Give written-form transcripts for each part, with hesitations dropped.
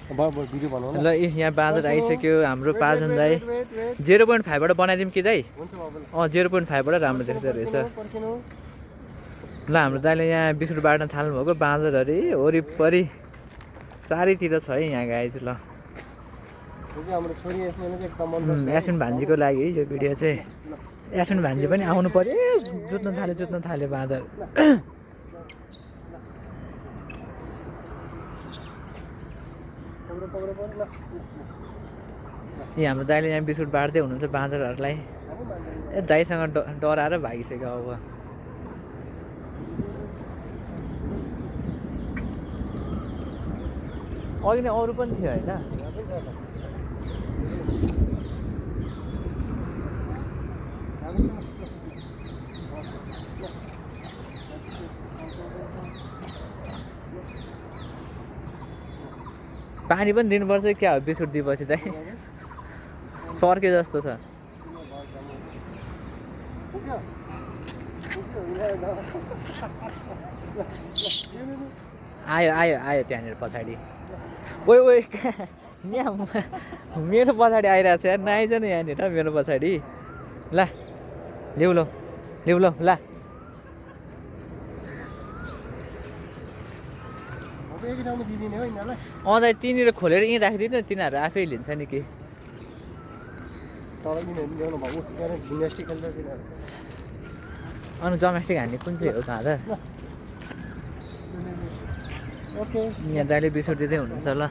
video बनाउनु ल यहाँ बाँदर आइसक्यो हाम्रो पाजन दाई 0.5 बाट बनाइदिउँ कि दाई 0.5 बाट राम्रो देख्दो रहेछ ल हाम्रो दाइले यहाँ बिस्कुट बाँड्न थाल्नुभएको बाँदरहरू वरिपरि चारैतिर छ है यहाँ गाइज ल हाम्रो छोरी यसले चाहिँ एकदम मन पर्छ यासमिन भान्जीको लागि है यो भिडियो चाहिँ यासमिन भान्जी पनि आउनु पर्यो जुत्न थाल्यो बाँदर यहाँ हाम्रो दाइले यहाँ बिस्कुट बाँड्दै हुनुहुन्छ बाँदरहरूलाई ए दाइसँग डराएर भागिसक्यो अब अघि नै अरू पनि थियो होइन पानी पनि दिनुपर्छ क्या हो बिस्कुट दिएपछि दाइ सर्के जस्तो छ आयो त्यहाँनिर पछाडि ओइ यहाँ मेरो पछाडि आइरहेको छ यार नआइज न यहाँनिर मेरो पछाडि ल ल्याउ ल ल दाइ तिनीहरू खोलेर यहीँ राखिदिनु तिनीहरू आफै लिन्छ नि कि अनि डोमेस्टिक हान्ने कुन चाहिँ हो बाँदर यहाँ दाइले बिस्कुट दिँदै हुनुहुन्छ ल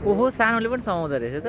ओहो सानोले पनि समाउँदो रहेछ त